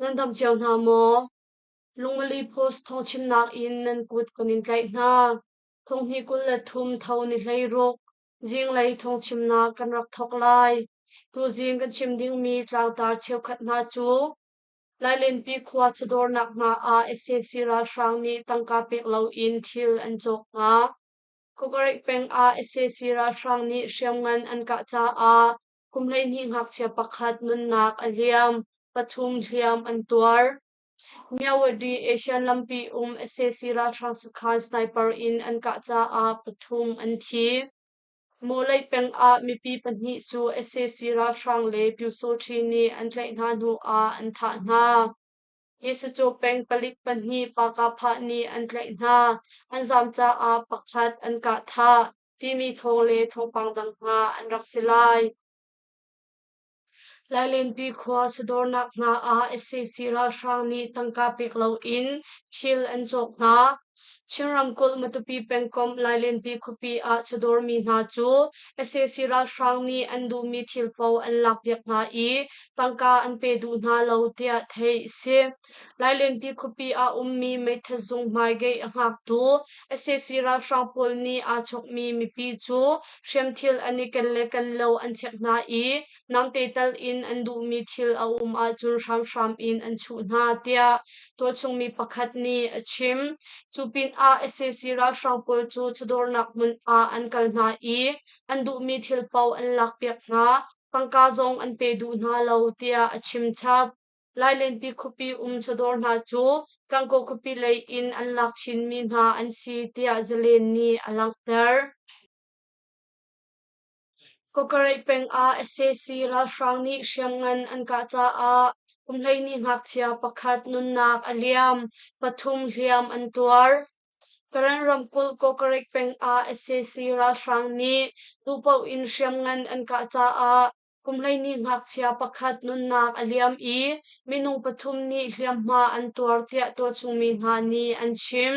Nan dam cio hna maw? Lungmali Post thawngchimnak in nan kut kan in tlaih hna. Thonghnih 23 tho ni 16 zinglei thawngchimnak kan rak thawk lai. Tuzing kan chim dingmi tlangtar cheukhat hna cu Lailenpi khua chawdawrnak hna ah sac ralhrang nih tangka pek loin thil an cawk hna. Kawkarek peng ah sac ralhrang nih hriamngan an kah caah kum 12 ngakchia pakhat nunnak a liam, pathum hliam an tuar. Myawaddy Asian lampi um sac ralhrang sakhan sniper in an kah caah pathum an thi. Mawleih peng ah mipi pahnih cu sac ralhrang le Pyusawṭhi nih an tlaih hna hnu ah an thah hna. Yesacu peng palik pahnih Pakaphah nih an tlaih hna, an zaam caah pakhat an kah thah, timi thawng le thawngpang dang hna an rak si lai. Lailenpi khua chawdawrnak hna ah sac ralhrang nih tangka pek loin thil an cawk hna. Chin ramkulh Matupi pengkomh Lailenpi khuapi ah chawdawrmi hna cu sac ralhrang nih an duhmi thil paoh an lakpiak hna i tangka an pe duh hna lo tiah theih a si. Lailenpi khuapi ah ummi meithat zung hmai gate a hngaktu sac ralhrang pawl nih aa chawkmi mipi cu hriamthil an i ken le ken lo an chek hna i namte tal in an duhmi thil a um ahcun hramhram in an chuh hna tiah tualchung mi pakhat nih a chim. Cu pinah sac ralhrang pawl cu chawdawrnak hmun ah an kal hna i an duhmi thil paoh an lakpiak hna, tangka zong an pe duh hna lo tiah a chim chap. Lailenpi khuapi um chawdawr hna cu Gangaw khuapi lei in an lak chinmi hna an si tiah Zalen nih a langhter. Kawkareih peng ah sac ralhrang nih hriamngan an kah caah kum 12 ngakchia pakhat nunnak a liam, pathum hliam an tuar. Karen ramkulh Kawkareih peng ah sac ralhrang nih duhpaoh in hriamngan an kah caah kum 12 ngakchia pakhat nunnak a liam i minung pathum nih hliamhma an tuar tiah tualchungmi hna nih an chim.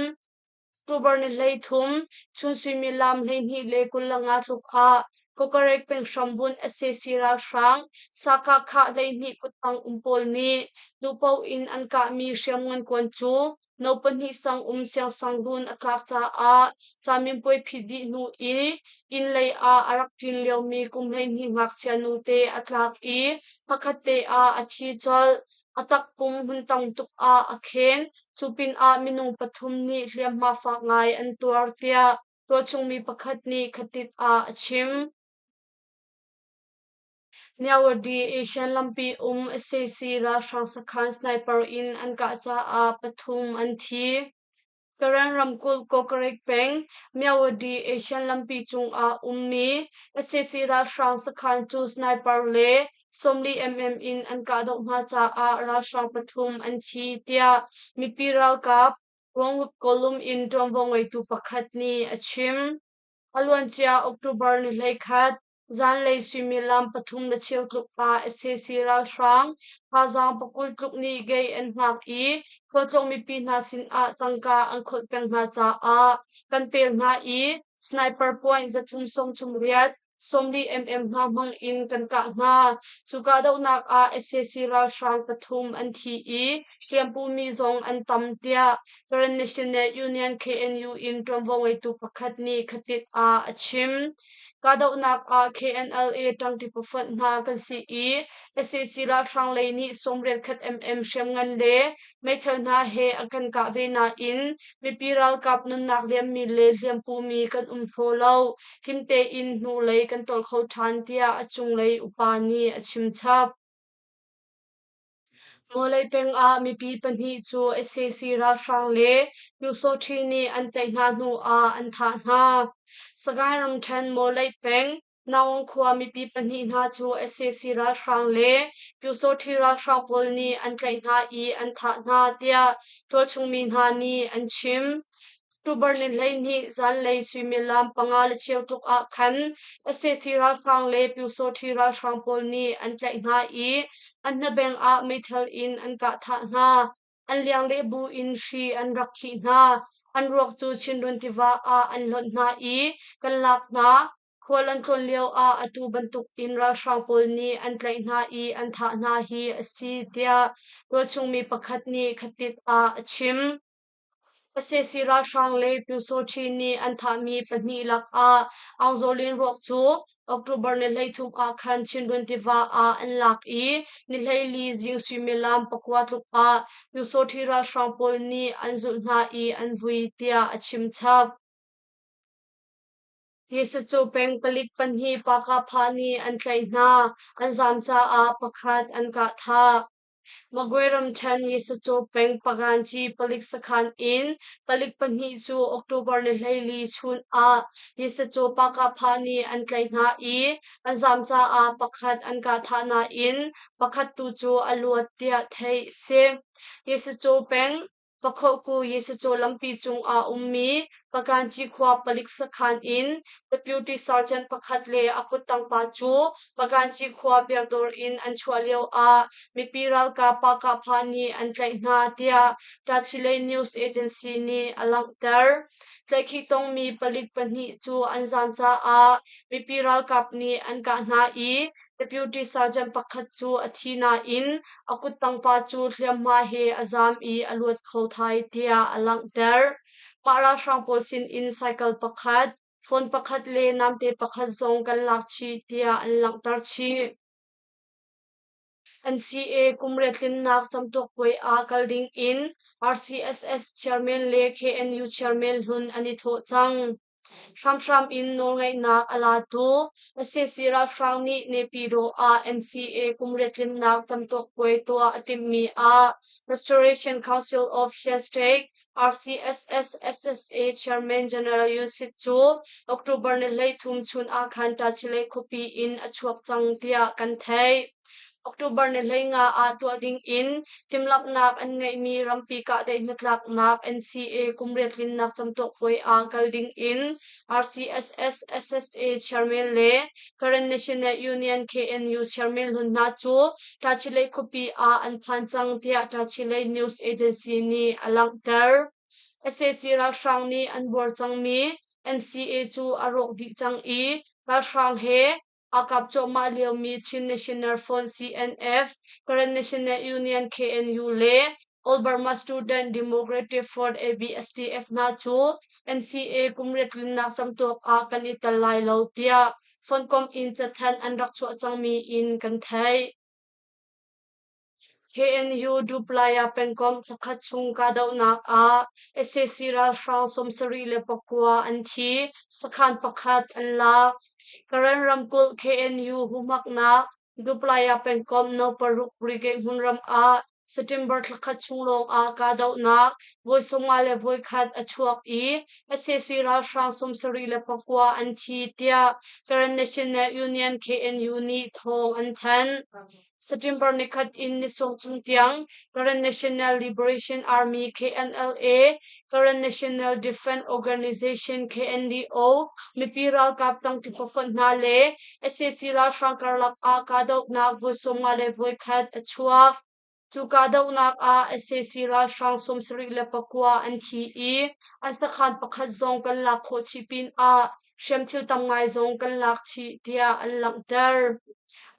October ni 13, chun suimilam 12:25 tluk ah Kawkarek peng hrambunh sac ralhrang Sakahkhah 12 kuttang um pawl nih duhpaoh in an kahmi hriamngan kuan cu No pahnih sang um siangsangrun a tlak caah caminpuai phit dih hnu i inn lei ah a rak ṭin liomi kum 12 ngakchia nute a tlak i hmakhatte ah a thi colh. A takpum hmun tam tuk ah a khen. Cu pinah minung pathum nih hliamhma fak ngai an tuar tiah tualchungmi pakhat nih khatit ah a chim. Myawaddy Asian lampi um sac ralhrang sakhan sniper in an kah caah pathum an thi. Karen ramkulh Kawkareik peng Myawaddy Asian lampi cungah ummi sac ralhrang sakhan cu sniper le 40 mm in an kahdoh hna caah ralhrang pathum an thi tiah mipi ralkap Ruangwup Column in ṭuanvo ngeitu pakhat nih a chim. A luancia October ni 11 Zanlei suimilam pathum le cheu tluk ah sac ralhrang thazaang pakul tluk nih gei an hngak i khualtlawng mipi hna sinah tangka an kholh peng hna caah kan pel hna i sniper point 338 40 mm hna hmang in kan kah hna. Cu kahdohnak ah sac ralhrang pathum an thi i hliampumi zong an tam tiah Karen National Union KNU in ṭuanvo ngeitu pakhat nih khatit ah a chim. Kahdohnak ah KNLA ṭangṭi pafonh hna kan si i sac ralhrang lei nih 91 mm hriamngan le meithal hna he an kan kah ve nain mipi ralkap nunnak liammi le hliampumi kan um hraw lo. Him tein hnulei kan tolh kho ṭhan tiah a cunglei upa nih a chim chap. Mawlei peng ah mipi pahnih cu sac ralhrang le Pyusawṭhi nih an tlaih hna hnu ah an thah hna. Sagaing ramṭhen Mawlei peng Naung khua mipi pahnih hna cu sac ralhrang le Pyusawṭhi ralhrang pawl nih an tlaih hna i an thah hna tiah tualchung mi hna nih an chim. October ni 12 zanlei suimilam panga le cheu tluk ah khan sac ralhrang le Pyusawṭhi ralhrang pawl nih an tlaih hna i an hnabeng ah meithal in an kah thah hna. An liang le bu in hri an rak khih hna. An ruak cu Chinrun tiva ah an hlonh hna i kan lak hna. Khual an tlawn lioah atu bantuk in ralhrang pawl nih an tlaih hna i an thah hna hi a si tiah tualchung mi pakhat nih Khatit ah a chim. Sac ralhrang le Pyusawṭhi nih an thahmi pahnih lakah Aung Zaw Lin ruak cu October ni 13 ah khan Chindwin tiva ah an lak i ni 14 zing suimilam 9 tluk ah Pyusawṭhi ralhrang pawl nih an zulh hna i an vui tiah a chim chap. Yesacu peng palik pahnih Pakapha nih an tlaih hna. An zaam caah pakhat an kah thah. Magwe ramṭhen Yesacu peng Paganci palik sakhan in palik pahnih cu October ni 14 chun ah Yesacu Pakapha nih an tlaih hna i an zaam caah pakhat an kah thah nain pakhat tu cu a luat tiah theih a si. Yesacu peng Pakhohku Yesacaw lampi cungah ummi Paganci khua palik sakhan in Deputy Sergeant pakhat le a kuttang pa cu Paganci khua beer dawr in an chuah lioah mipi ralkap Pakahpha nih an tlaih hna tiah Tachileik News Agency nih a langhter. Tlaihkhih tongmi palik pahnih cu an zaam caah mipi ralkap nih an kah hna i Deputy Sergeant pakhat cu a thi nain a kuttang pa cu hliamhma he a zaam i a luat kho thai tiah a langhter. Mah ralhrang pawl sinin cycle pakhat, phone pakhat le namte pakhat zong kan lak chih tiah an langhter chih. NCA kumriat tlinnak camtuak puai ah kal ding in RCSS chairman le KNU chairman hlun an i thawh cang. Hramhram in nawlngeihnak a latu sac ralhrang nih Naypyidaw ah NCA kumriat tlinnak camtuak puai tuah a timhmi ah Restoration Council of Shan State RCSS SSA Chairman General Yun Sit cu October ni 13 chun ah khan Tachileik khuapi in a chuak cang tiah kan theih. October ni 15 ah tuah ding in timhlamhnak an ngeihmi rampi kahdaih hnatlaknak NCA kumriat tlinnak camtuak puai ah kal ding in RCSS SSA Chairman le Karen National Union KNU Chairman hlun hna cu Tachileik khuapi ah an phan cang tiah Tachileik News Agency nih a langhter. Sac ralhrang nih an buar cangmi NCA cu a rawk dih cang i ralhrang he Aa kap cuahmah liomi Chin National Front CNF, Karen National Union KNU le All Burma Student Democratic Front ABSDF hna cu NCA kumriat tlinnak camtuak ah kan i tel lai lo tiah fonhkomh in cathanh an rak chuah cangmi in kan theih. KNU Duplaya pengkomh thlakhat chung kahdohnak ah sac ralhrang 79 an thi, sakhan pakhat an lak. Karen ramkulh KNU huhmaknak Duplaya pengkomh No. 6 Brigade hmunram ah September thlakhat chung lawng ah kahdohnak voi 51 a chuak i sac ralhrang 79 an thi tiah Karen National Union KNU nih thawng an thanh. September nikhat in nisawm chung tiang Karen National Liberation Army KNLA, Karen National Defense Organization KNDO, mipi ralkap tangti phufonh hna le sac ralhrang karlak ah kahdohnak voi 51 a chuak. Cu kahdohnak ah sac ralhrang 79 an thi i an sakhan pakhat zong kan lak khawh chih pinah hriamthil tam ngai zong kan lak chih tiah an langhter.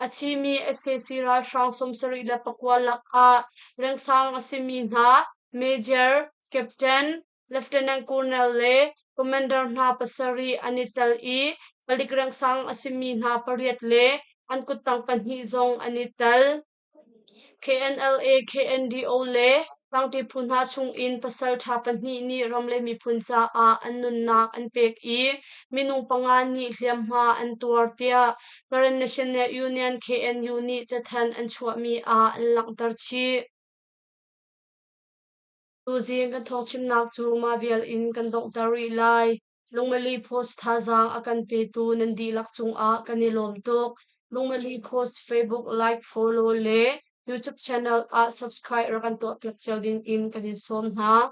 A thimi sac ralhrang 79 lakah rengsang a simi hna Major, Captain, Lieutenant Colonel le Commander hna pasarih an i tel i palik rengsang a simi hna pariat le an kuttang pahnih zong an i tel. KNLA, KNDO le Tlangti phu hna chungin pasal ṭha pahnih nih ram le miphun caah an nunnak an pek i minung panga nih hliamhma an tuar tiah Karen National Union KNU nih cathanh an chuahmi ah an langhter chih. Tuzing kan thawngchimnak cu mah vial in kan donghter rih lai. Lungmeli Post thazaang a kan petu nan dihlak cungah kan i lawm tuk. Lungmeli Post Facebook like, follow le YouTube channel ah subscribe rak kan tuahpiak cio ding in kan in sawm hna.